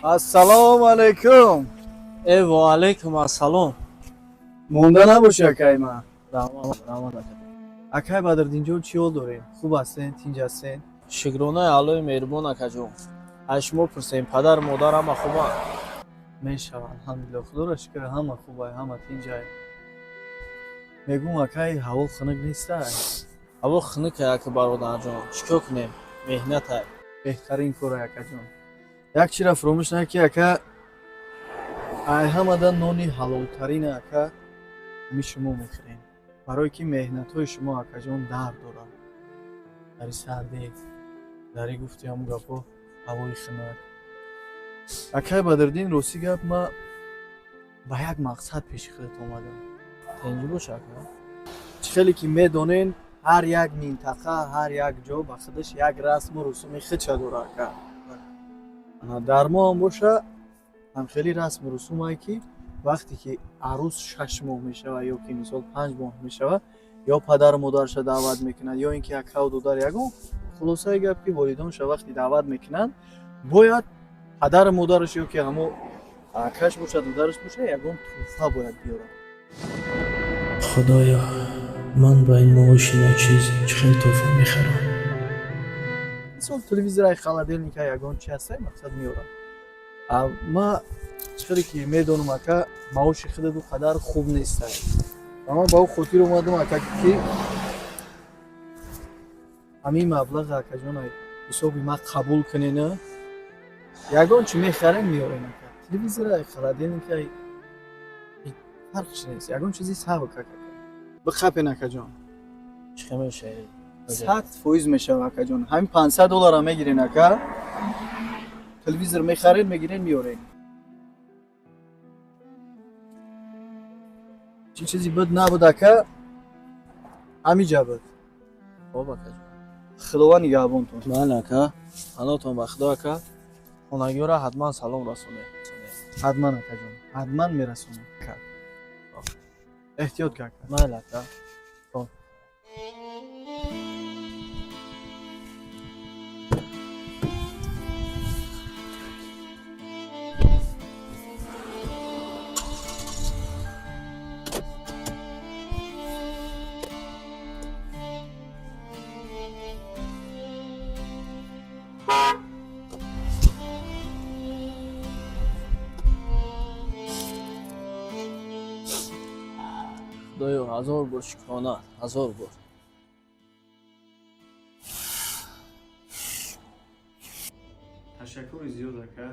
Ассалому алайкум. Э, ва алайкум ассалом. Монда набоши, акай ман. Раҳмат, раҳмат, ака. Акай Бадриддинҷон, чӣ ҳол дорем? Хуб ҳастен, тинҷ ҳастен? Шукронаи Аллои меҳрубон, акаҷон. Аз шумо пурсем, падару модар ҳама хубанд? Мешава, алҳамдулилла, худоро шукр, ҳама хубай, ҳама тинҷай. Мегӯм, акай, ҳаво хунук нестай? Ҳаво хунукай, ака бародарҷон, чӣ кор кунем, меҳнатай. Беҳтарин корай, акаҷон. Як чира фуромӯш накӣ, ака, ай ҳамада нони ҳалолтарина, ака, ҳами шумо мехӯрем, барое ки меҳнатҳои шумо, акаҷон, дард дорад дари сардӣ, дари гуфти ҳамун гапҳо, ҳавои хунук. Акай Бадриддин, рости гап, ма ба як мақсад пеши худат омадам. Тинҷ бош, ака. Чӣ хеле ки медонен, ҳар як минтақа, ҳар як ҷо ба худаш як расму русуми худша дора, ака. Дар мо ҳам боша ҳамхели расму русумае, ки вақте ки арӯс 6 моҳ мешава ё ки мисол 5 моҳ мешава, ё падару модарша даъват мекунад, ё ин ки акаву додар, ягон, хулосаи гап, ки волидонша вақте даъват мекунанд, бояд падару модараш ё ки ҳамо акаш бошад, додараш бошад, ягон тӯҳфа бояд биёрад. Худоё, ман ба ин маоши ночиз чӣ хел тӯҳфа мехарам? Мисол, телевизорай, холодильника, ягон чи ҳастай, мақсад, меорад. Ма чӣ хеле ки медонам, ака, маоши худат ӯ қадар хуб нестай ва ман ба ӯ хотир омадам, ака, ки ҳамин маблағ, акаҷон, ҳисоби ма қабул кунена, ягон чи мехарем, меорем, ака, телевизорай, холодильникай, фарқш нест, ягон чизи сабк, ака, биқапен, акаҷон. Чӣ хел мешавад? 100% мешава, акаҷон. Ҳамин 500 доллара мегирен, ака, телевизор мехарен, мегирен, меорен. Чӣ чизи буд, набуд, ака, ҳамиҷа буд. Хоб, акаҷон. Худованд нигаҳбонтон. Майли, ака, паноҳтон ба Худо, ака. Хонагиёра ҳатман салом расонед. Ҳатман, акаҷон, ҳатман мерасонам. Эҳтиёт ка, ака. Майли, ака. Хоб. Худоё, ҳазор бор шукрона, ҳазор бор. Ташаккури зиёд, ака.